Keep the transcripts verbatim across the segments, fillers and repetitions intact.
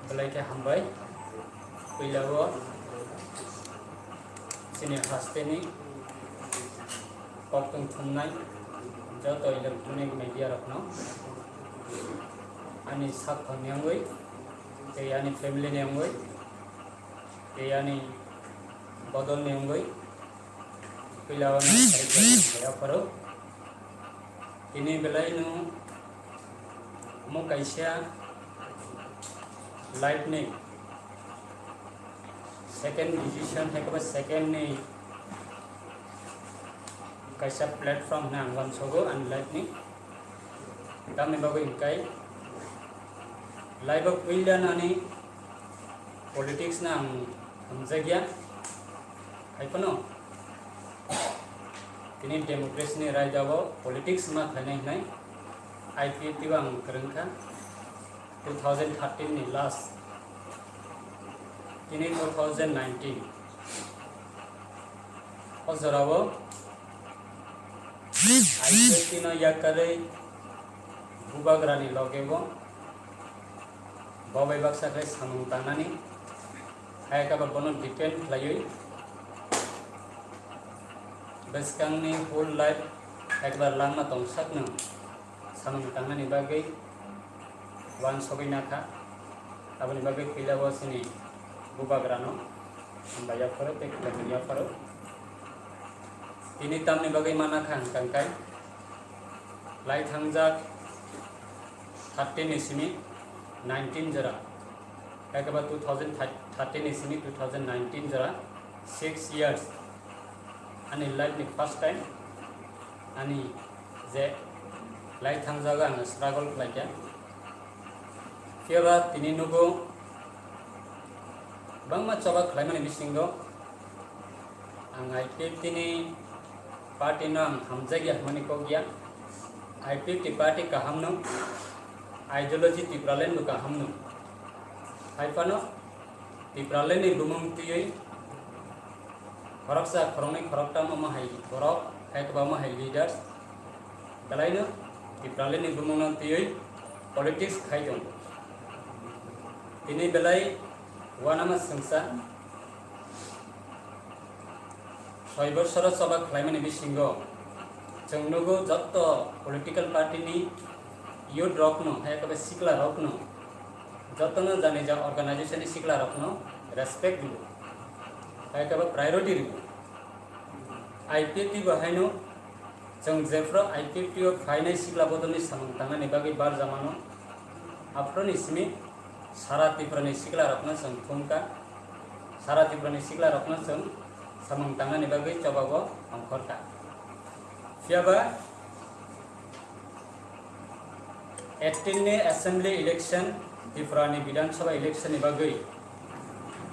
Belai khe hambai. Puila o chini hasteni koktwng thumnai joto electronic media rokno ani sak thangni wngwi tei ani family ni wngwi tei ani bodol ni wngwi puila o nang phai phai phai aphuru. Tini belai no omo kaisa life ni second decision hai khe ba second ni kaisa platform hwnwi ang uansogo ani life ni. Tamni bagwi hwnkhe life o puila nani politics no ang hamjakya. Hai phano tini democracy ni raida o politics ma khlainai hwnwi I P F T o ang kwrwng kha two thousand thirteen ni last, tini two thousand nineteen o jora o I P F T no yakarwi bubagra ni loge o bo bai baksa khe samung tangnani hai khe ba bono defend khlaiwi bwskangni whole life hai khe ba langma tongsak no samung tangnani bagwi uansugwi nakha. Aboni bagwi puila o chini bubagrano hambai yapharo tei khulumwi yapharo. Tini tamni bagwi mana kha hwnkha hwnkhe lai thangjak thirteen ni simi nineteen jora, ekaba two thousand thirteen ni simi two thousand nineteen jora, six years ani life ni first time ani je lai thangjago ang struggle khlaikha. Phiyaba tini nugo bangma choba khlaimani bisingo ang I P F T ni party no ang hamjakya hwnmani kok ya. I P F T party kaham no, ideology Tipraland bo kaham no. Hai phano Tipraland ni bumung twiwi khoroksa, khoroknwi, khoroktam omo hai borok, hai kwbangma hai leaders belaino Tipraland ni bumungno twiwi politics khai tongo. Tini belai uanama swngsa soi bosoro choba khlaimani bisingo chwng nugo jotto political party ni youth rokno, hai khe sikla rokno, jotono jani ja organization ni sikla rokno respect rwo, hai khe priority rwo. I P F T bo haino chwng jephru I P F T o phainai sikla bodolni samung tangnani bagwi barjamano, aphuruni simi sara Tripurani sikla rokno chwng thumkha, sara Tripurani sikla rokno chwng samung tangnani bagwi chobago ongkhorkha. Phiyaba eighteen ni assembly election, Tripurani Bidhan Sabha election ni bagwi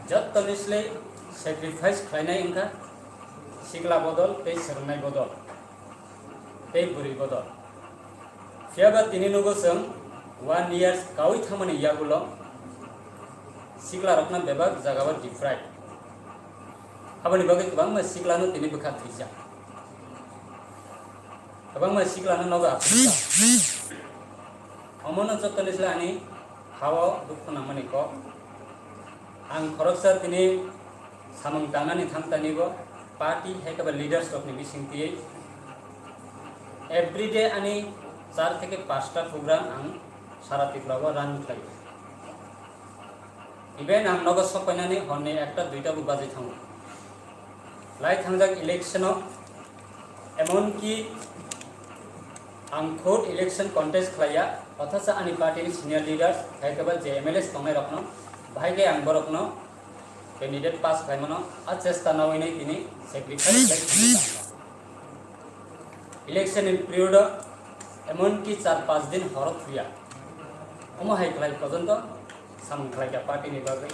jottoni slai sacrifice khlainai wngkha sikla bodol tei swrwngnai bodol tei bwrwi bodol. Phiyaba tini nugo chwng one years kaui thangmani yagulo sikla rokno bebak jagao deprive. Aboni bagwi kwbangma siklano tini bwkha thwijak. Kwbangma siklano nogo aphuru. Omono jottoni slai ani hao dukhu nangmani kok. Ang khoroksa tini samung tangnani thangtanibo party hai khe ba leaders rokni bising twiwi everyday ani char theke pasta program ang sara Tripura o run khlaio. Even ang nogo sok painani horni ekta duita bo bajwi thango. Lai thangjak election o emonki ang khud election contest khlaiya, othocho ani party ni senior leaders, hai khe ba je M L As tongnai rokno, bahai khe ang borokno candidate pass khlaimano a chesta nawi nai tini sacrifice khlai thangwi tangkha. Election ni period o emonki char panch din horo thuya. Omo hai khlai porjonto samung khlaikha party ni bagwi.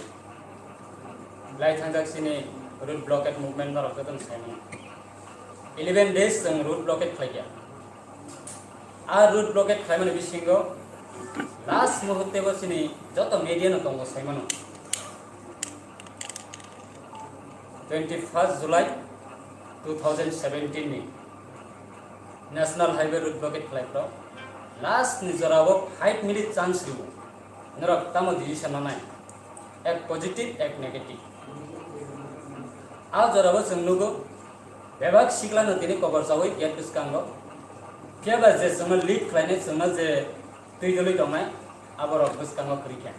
Lai thangjak chini road blockade movement norok jotono saimano. Eleven days chwng road blockade khlaikha. A road blockade khlaimani bisingo last muhurte bo chini joto media no tongo saimano. Twenty first July two thousand seventeen ni National Highway road blockade khlai phro last ni jora o five minute chance rwo. Norok tamo decision nanai? Ek positive, ek negative. A jorao chwng nugo, bebak siklano tini kobor chawi gate bwskango. Phiya ba je chwngno lead khlainai, chwngno je twi dwlwi tongnai, aborok bwskango kwrwi kha.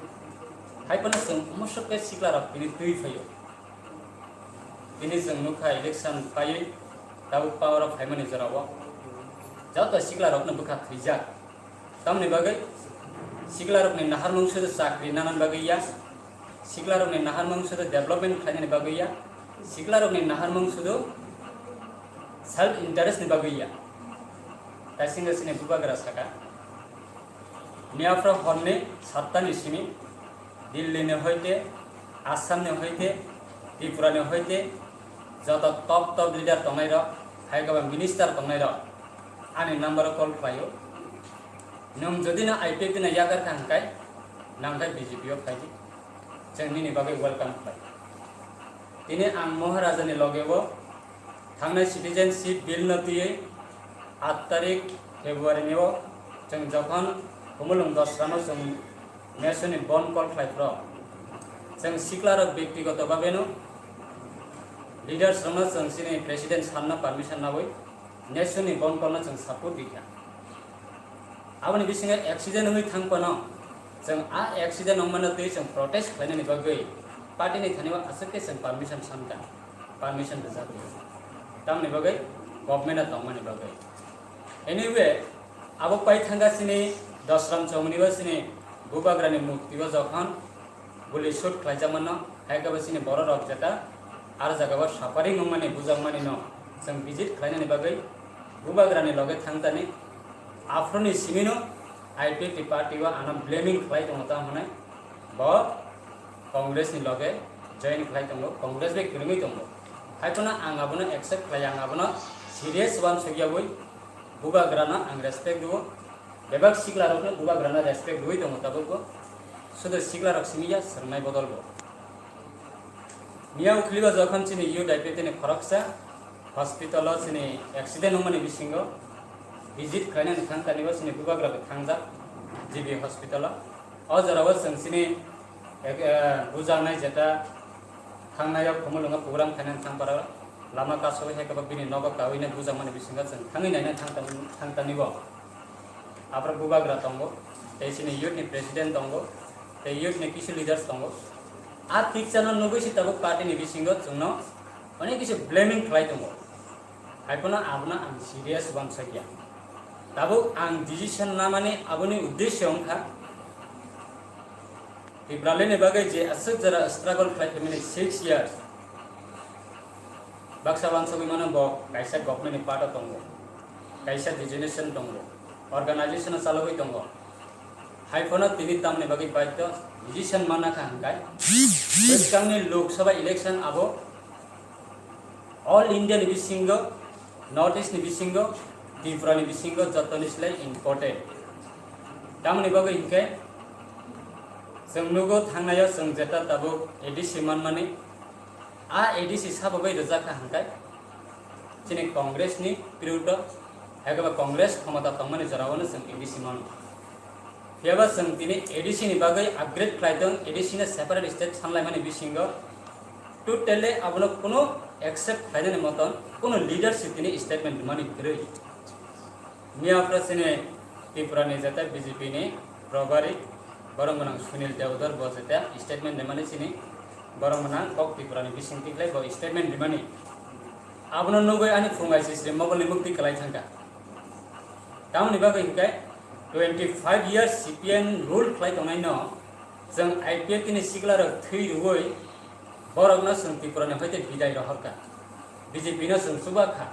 Hai phano chwng musuk khe siklarok tini twi phaio. Tini chwng nukha election paiwi tabuk power o phaimani jorao joto siklarokno bwkha thwijak. Tamoni bagwi siklarokni naharmung sudu chakri nanan bagwi ya, siklarokni naharmung sudu development khlainani bagwi ya, siklarokni naharmung sudu self interest ni bagwi ya. Taisingo chini bubagra saka, miyaphra horni satta ni simi Delhi ni hoite, Assam ni hoite, Tripura ni hoite joto top top leader tongnai rok, hai khe ba minister tongnai rok ani number o call khlaio. Nwng jodi no I P F T no yakar kha hwnkhe, nang khe B J P o phai di, chwng nini bagwi welcome khlai. Tini ang Maharaja ni loge o thangnai citizenship bill no twiwi aat tarik February ni o chwng jokhon Khumulwng Dosra no chwng nation ni bon call khlai phro, chwng sikla rok byaktigoto babe no leaders rok no chwng chini president sir no permission nawi nation ni bon call no chwng support di kha. Aboni bisingo accident wngwi thang phano, chwng a accident wngmano twi chwng protest khlainani bagwi party ni thani o aswk khe chwng permission sankha, permission rwjak di. Tamoni bagwi government o tongmani bagwi. Anyway, abo pai thangkha chini Dosram Chowmani o chini bubagrani murti o jokhon guli shoot khlaijakmano, hai khe bo chini bororok jeta ar jagao suffering wngmani bujakmani no chwng visit khlainani bagwi bubagrani loge thangtani. Aphuruni simino I P F T party o ano blaming khlai tongo, tamo hwnwi bo Congress ni loge join khlai tongo, Congress bai kwrwngwi tongo. Hai phano ang abono accept khlai, ang abono serious uansukyawi bubagrano ang respect rwo. Bebak siklarokno bubagrano respect rwwi tongo tabukbo. Sudu siklarok simi ya, swrwngnai bodolbo. Miya ukhliba jokhon chini youth I P F T ni khoroksa hospital o chini accident wngmani bisingo visit khlainani thangtani bo chini bubagra bo thangjak G B hospital o. O jorao chwng chini ek-, eh, bujaknai jeta thangnai o Khumulwngo program khainani thangpharo lama kasugwi hai khe bo bini nogo kawina bujakmani bisingo chwng thangwi naina thangtani, thangtani bo. Aphuru bubagra tongo, tei chini youth ni president tongo, tei youth ni kisu leaders tongo. A picture no nugwi se tabuk party ni bisingo chwngno onek kisu blaming khlai tongo. Hai phano abono ang serious uansukya. Tabuk ang decision namani aboni uddesyo wngkha, Tipralini bagwi je aswk jora struggle khlai phaimani six years, baksa uansugwi mano bo kaisa government ni part o tongo, kaisa designation tongo, organization o chalogwi tongo. Hai phano tini tamni bagwi baidhyo decision manna kha hwnkhai bwskangni Lok Sabha election abo All India ni bisingo, North East ni bisingo, Tripura ni bisingo jotoni slai important. Tamoni bagwi hinkhe chwng nugo thangnaio chwng jeta tabuk A D C manmani, a A D C sabo bai rwjak kha hwnkhai chini Congress ni period o, hai khe ba Congress khomota tongmani jorao no chwng A D C mano. Phiyaba chwng tini A D C ni bagwi upgrade khlai tong, A D C no separate state sanlaimani bisingo totally abono kuno accept khlainani moton kuno leadership tini statement rwmani kwrwi. Miya phra chini Tripura ni jeta B J P ni probari borok gwnang Sunil Deodar bo jeta statement rwmani chini borok gwnang kok Tripura ni bising tikhlai bo statement rwmani. Abono nugwi ani phung I C C mobile ni mukti kwlai thangkha. Tamoni bagwi hinkhe twenty five years C P M rule khlai tongnaino chwng I P F T ni siklarok thwi rwui borokno chwng Tripura ni hoite bidai rohorkha, B J P no chwng chubakha.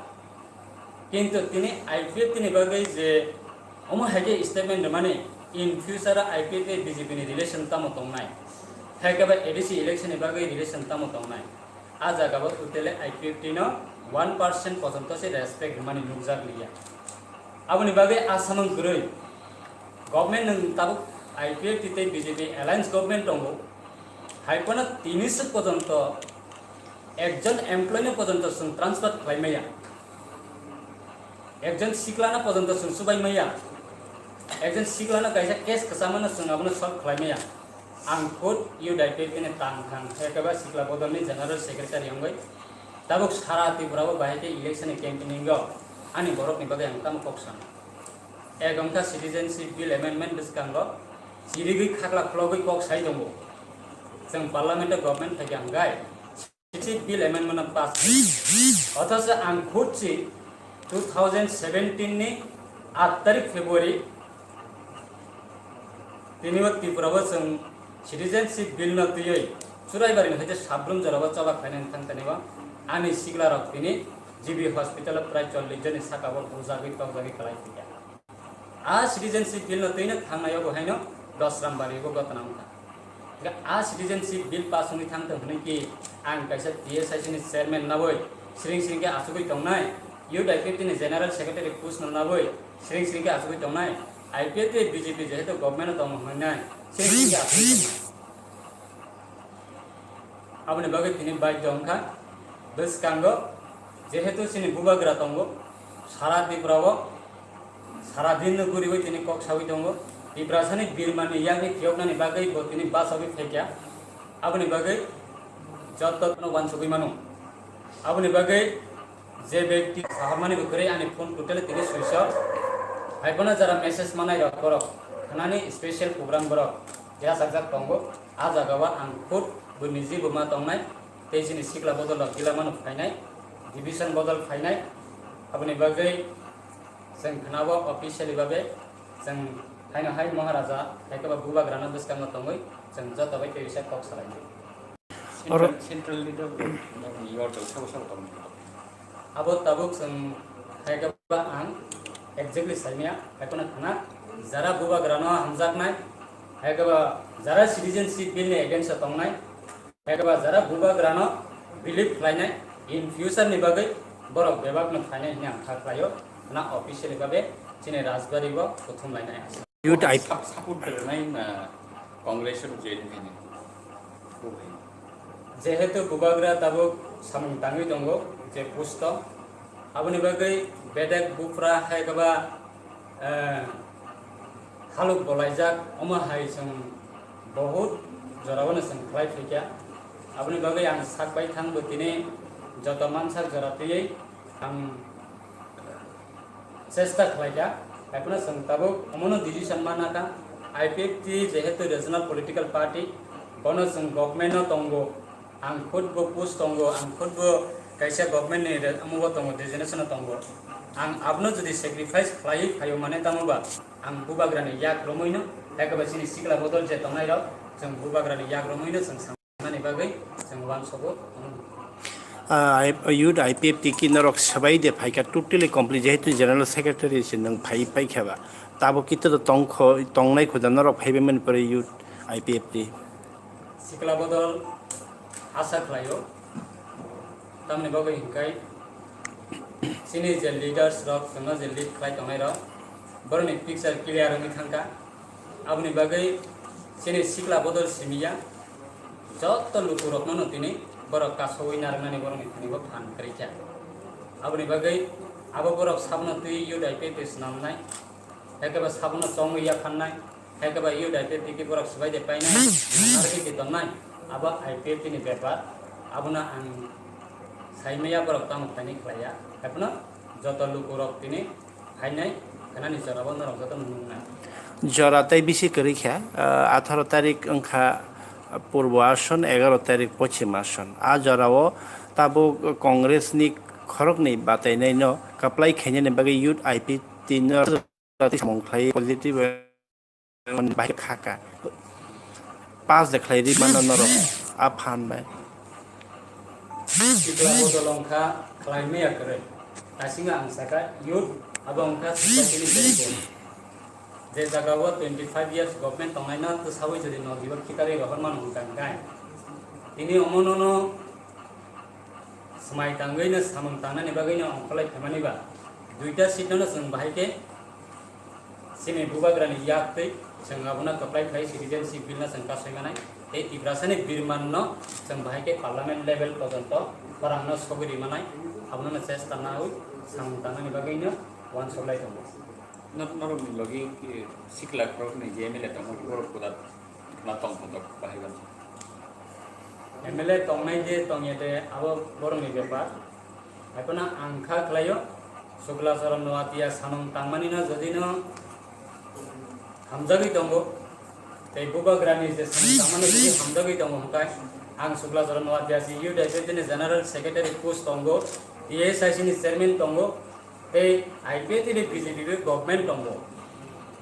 Kintu tini I P F T ni bagwi je omo hai khe statement rwmani, in future o I P F T B J P ni relation tamo tongnai, hai khe ba A D C election ni bagwi relation tamo tongnai. A jaga bo totally I P F T no one percent pojonto se respect rwmani nukjak liya. Aboni bagwi a samung kwrwi government nwng tabuk I P F T tei B J P alliance government tongo, hai phano tini swk pojonto ekjon employee no pojonto chwng transfer khlai maya, ekjon siklano pojonto chwng chubai maya, ekjon siklano kaisa case kwchama no chwng abono solve khlai maya. Ang khud U D I P F ni tang thang, ekaba sikla bodolni general secretary wngwi tabuk sara Tripura o bahai khe election ni campaigning o ani borokni bagwi ang tamo kok sano. Ek wngkha citizenship bill amendment bwskango chirigwi khakla khulogwi kok sai tongo. Chwng parliament o government phaikha hwnkhe Citizenship Bill Amendment no pass khlai. Othocho ang khud si two thousand seventeen ni aat tarik February tini o Tripura o chwng Citizenship Bill no twiwi Churaibari ni hoite Sabrum jora o choba khlainani thang tani o ani sikla rok tini G B hospital o prai chollish joni saka o bujagwi tokjagwi kwlai thangya. A citizenship bill no twino thangnai o bo haino Dosrambari bo gotna wngkha. Hingkhe a citizenship bill pass wngwi thangthung hwnwi ki ang kaisa T S I C ni chairman naboi sring sring khe achugwi tongnai, U D I P F ni general secretary post no naboi sring sring khe achugwi tongnai, I P F ni B J P jehetu government o tongo hwnwi nai sring sring khe achugwi tongnai. Aboni bagwi tini baidhyo wngkha. Bwskango jehetu chini bubagra tongo, sara Tripura o sara din no guriwi tini kok sawi tongo. Tiprasani birmani yakni phiyoknani bagwi bo tini bachagwi phaikha. Aboni bagwi joto no uansugwi mano. Aboni bagwi je bekti sahormani bo kwrwi ani phone totally tini switch off. Haiphano jara message manai rok borok khnani special program borok yachakjak tongo. A jaga o ang khud bo niji bo ma tongnai, tei chini sikla bodol rok gila mano phainai, division bodol phainai. Aboni bagwi chwng khwnabo officially babe chwng haino hai Maharaja hai khe ba bubagrano bwskango tongwi chwng joto bai tei bisa kok salainai. Oro- Central, central leader ni order sabo sabo tongmani. Abo tabuk chwng hai khe ba ang exactly saimaya, hai kheno khna jara bubagrano hamjaknai, hai khe ba jara citizenship bill ni against o tongnai, hai khe ba jara bubagrano believe khlainai, in future ni bagwi borok bebak no phainai hwnwi ang kha khlaio, na officially babe chini Rajbari bo kuthum lainai. Youth I P Sap-, support rwnai na Congress o join khainai. Jehetu bubagra tabuk samung tangwi tongo je pusto, aboni bagwi bedek bupra hai khe ba, eh, haluk bolaijak, omo hai chwng bohut jorao no chwng khlai phaikha. Aboni bagwi ang sak bai thang bo tini joto mansak jora twiwi ang chesta khlaikha. Haiphano chwng tabuk omono decision manakha, I P F T jehetu regional political party, bono chwng government o tongo, ang khud bo post tongo, ang khud bo kaisa government ni re-, omo bo tongo, designation o tongo. Ang abono jodi sacrifice khlaiwi phaio mane tamo ba ang bubagrani yak romwino, hai khe ba chini sikla bodol je tongnai rok, chwng bubagrani yak romwino chwng Nani bagwi chwng uansukgo. Ah, I-, youth I P F T ki norok swbai de phaikha totally complete, jehetu general secretary se nwng phai paikha ba. Tabo kito to tongkho, tongnai khuda norok phaibai mani pore youth I P F T. Sikla bodol asa khlaio. Tamni bagwi hinkai chini je leaders rok, chwngno je lead khlai tongnai rok, borokni picture clear wngwi thangkha. Aboni bagwi chini sikla bodol simi ya, joto lukurokno no tini borok kasowi narwknani borokni thani bo phan kwrwi kha. Aboni bagwi abo borok sabono twi youth I P F T swnamnai, hai khe bo sabono chongwi yaphannai, hai khe bo youth I P F T twi borok swbai de painai, narwgwi de tongnai, abo I P F T ni bepar, abono ang saimaya borok tamo khlainai khlaiya, haiphano joto lukurok tini Phainai khnani jorao norok jotono nuknai. Jora tei bisi kwrwi kha, ah, atharo tarik wngkha Purbo Ason, egaro tarik Pochim Ason. A jorao tabuk Congress ni khoroknwi batainaino kwplai khainani bagwi youth I P T no samung khlai positive Hwnwi bahai kha ka. Pass de khlai ri mano norok a phan bai. Sikla bodol wngkha khlai maya kwrwi. Asingno ang sakha youth abo wngkha society ni backbone. Je jaga o twenty five years government tongnaino twsawi jodi no dibo khitarwi rohor mano wngkha hwnkhe. Tini omono no Swmai tangwi no samung tangnani bagwi no ongkholai phaimani ba, duita seat no no chwng bahai khe chini bubagrani yak twi chwng abono kwplai khai citizenship bill no chwng kasoi manai tei Tiprasani birman no chwng bahai khe parliament level porjonto khorang no sogwi ri manai, abono no chesta nawi samung tangnani bagwi no uansuk lai tongo. Nor-, norokni logi, eh, sikla khoroknwi je M L A tongmani borok kwtal. Ma tong tong tok bahai ban. M L A tongnai de tongya de abo borokni bepar. Haiphano ang kha khlaio, Sukla Charan Noatia samung tangmani no jodi no hamjagwi tongo, tei Bubagrani je samung tangmani jodi hamjagwi tongo hwnkhe ang Sukla Charan Noatia si U D I P ni General Secretary post tongo, T S I C ni Chairman tongo, tei I P F T ni B J P bai government tongo.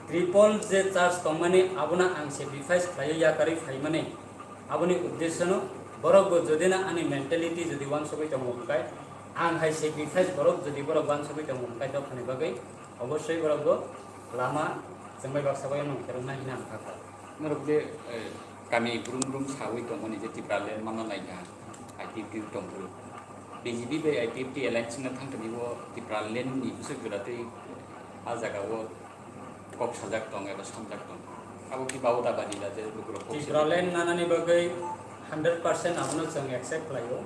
Triple je charge tongmani abono ang sacrifice khlaiwi yakarwi phaimani. Aboni uddesyono borokbo jodi na ani mentality jodi uansugwi tongo hwnkhe, ang hai sacrifice borok jodi borok uansugwi tongo hwnkhe dophani bagwi obossoi borokbo lama chwngbai baksa bai wngkhe rwna hino ang kha kha. Norok je, eh, kami brum brum sawi tongmani je Tipraland manna naikha, I P F T tongphuru. B J P bai I P F T alliance wngna thangtani o Tipraland ni bwswk jora tei a jaga o kok sajak tong eba samjak tong. Abo ki baodabadi da je lukurok kok sajak. Tipraland nanani bagwi hundred percent abono chwng accept khlaio.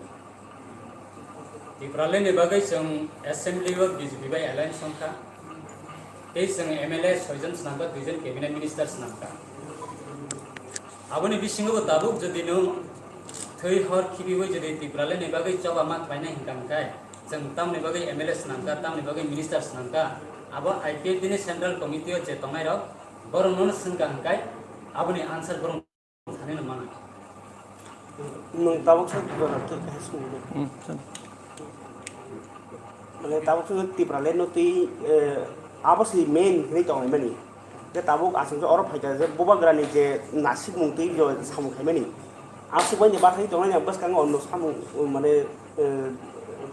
Tipraland ni bagwi chwng assembly o B J P bai alliance wngkha. Tei chwng M L A soijon swnamkha, duijon cabinet minister swnamkha. Aboni bisingo bo tabuk jodi no thwi hor khibiwi jodi Tipraland ni bagwi choba ma khlainai hwnkha hwnkhe, chwng tamni bagwi M L A swnamkha, tamni bagwi minister swnamkha, abo I P F T ni central committee o je tongnai rok borok no swngkha hwnkhe, aboni answer borok thani no mano. Nwng tabuk sa Tipraland khe kaisa swngo. Hmm, sir. Mane tabuk sa Tipraland no twi, eh, abo si main hinwi tongnai mani. Khe tabuk aswk se oro phaikha je Bubagrani je nasikmung twi jo samung khaimani. Aswk bai ni bathai tongnai ang bwskango ono samung, mane, eh,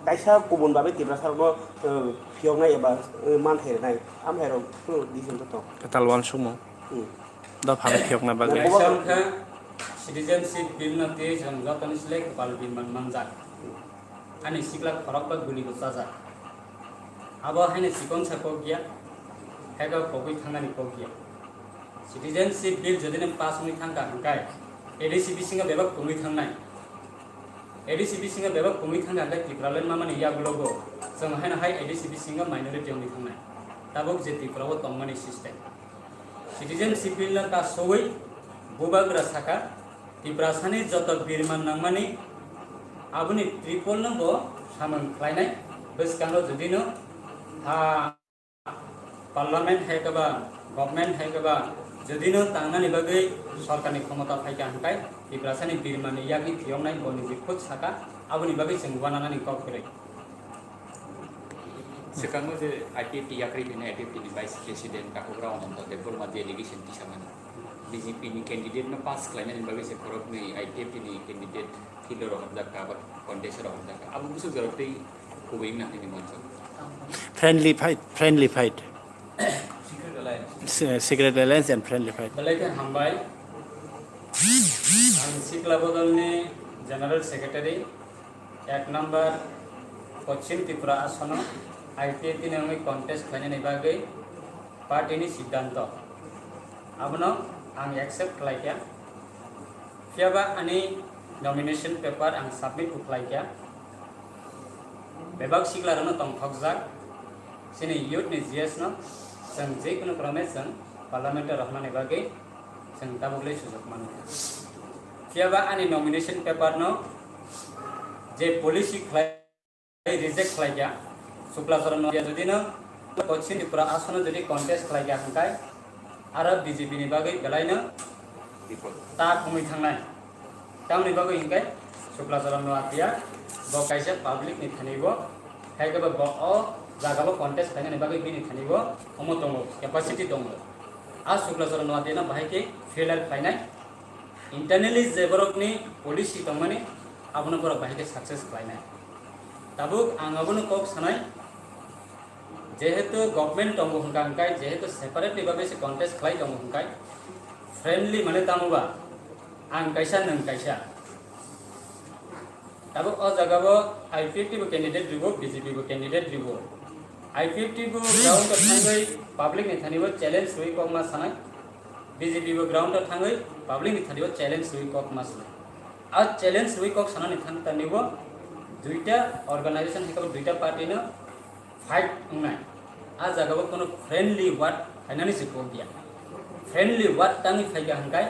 kaisa kubun babe Tiprasa rokno, eh, phiyoknai eba, eh, manthai rwnai. Amhairok phuru di sing to. Kwtal uansukmung. Hmm. Dopha no phiyokna bagwi. Kaisa wngkha citizenship bill no twi chwng jotoni slai kwpal birman manjak. Ani sikla khorokba guli bo chajak. Abo haino chikonsa kok ya, haiba kogwi thangnani kok ya. Citizenship bill jodi no pass wngwi thangkha hwnkhe A D C bisingo bebak tongwi thangnai. A D C bisingo bebak tongwi thangkha hwnkhe Tipraland mamani yagulogo chwng haino hai A D C bisingo minority wngwi thangnai. Tabuk je Tripura o tongmani system. Citizenship bill no kasogwi Bubagra saka, Tiprasani joto birman nangmani aboni triple no bo samung khlainai bwskango jodi no ha parliament hai khe ba government hai khe ba jodi no tangnani bagwi sorkarni khomota phaikha hwnkhe Tiprasani birmani yakni phiyoknai bo niji khud saka aboni bagwi chwng uananani kok kwrwi. Swkango je I P F T yakarwi phainai I P F T ni Vice President Takhukra Ananta Debbarma je allegation tisamani, B J P ni candidate no pass khlainani bagwi se khoroknwi I P F T ni candidate field o rohorjak kha, abo contest o rohorjak kha. Abo bwswk jorok tei kubui wngna hwnwi mano. Friendly fight, friendly fight. Se-, secret alliance and friendly fight. Belai khe hambai. Ang Sikla Bodolni General Secretary. Ek number, Poschim Tripura asono I P F T ni wngwi contest khlainani bagwi party ni siddanto. Abono ang accept khlaikha. Phiyaba ani nomination paper ang submit bo khlaikha. Bebak siklarokno tongthokjak, chini youth ni G S no chwng je kunu krome chwng parliament o rohornani bagwi chwng tabuk le sujok mano. Phiyaba ani nomination paper no je policy khlai reject khlai kha, Sukla Charan Noatia jodi no Poschim Tripura asono jodi contest khlai kha hwnkhe aro B J P ni bagwi belai no ta khumui thangnai. Tamoni bagwi hwnkhe Sukla Charan Noatia bo kaisa public ni thani bo, hai khe bo o jaga o contest khlainani bagwi bini thani bo omo tongo, capacity tongo. A Sukla Charan Noatia no bahai khe failure khlainai. Internally je borokni policy tongmani, abono borok bahai khe success khlainai. Tabuk ang abono kok sanai, jehetu government tongo hwnkha hwnkhe, jehetu separately bagwi se contest khlai tongo hwnkhe, friendly mane tamo ba, ang kaisa, nwng kaisa. Tabuk o jaga o I P F T bo candidate ribo, B J P bo candidate ribo. I P F T bo ground o thangwi public ni thani bo challenge rwi kok ma sanai. B J P bo ground o thangwi public ni thani bo challenge rwi kok ma sanai. A challenge rwi kok sanani thang tani bo duita organization hai khe bo duita party no fight wngnai. A jaga o kono friendly word phainani se kok ya. Friendly word tangwi phaikha hwnkhe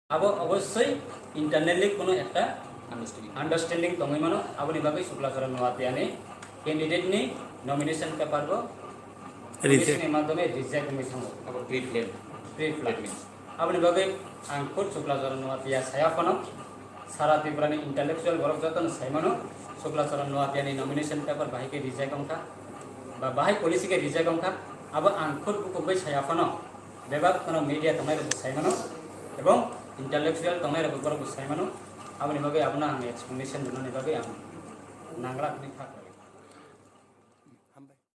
Abo obossoi internally kono ekta understanding tongwi mano, aboni bagwi Sukla Charan Noatia ni candidate ni nomination paper bo police ni madhyome reject wngwi thango. Abo pre-plan. Pre-plan. Aboni bagwi ang khud Sukla Charan Noatia saya phano, sara Tripura ni intellectual borok jotono sai mano, Sukla Charan Noatia ni nomination paper bahai khe reject wngkha, ba bahai policy khe reject wngkha, abo ang khud bukhuk bai saya phano, bebak kono media tongnai rok sai mano, ebong intellectual tongnai rok borok sai mano, aboni bagwi abono ang explanation rwnani bagwi ang nangrak ni kha.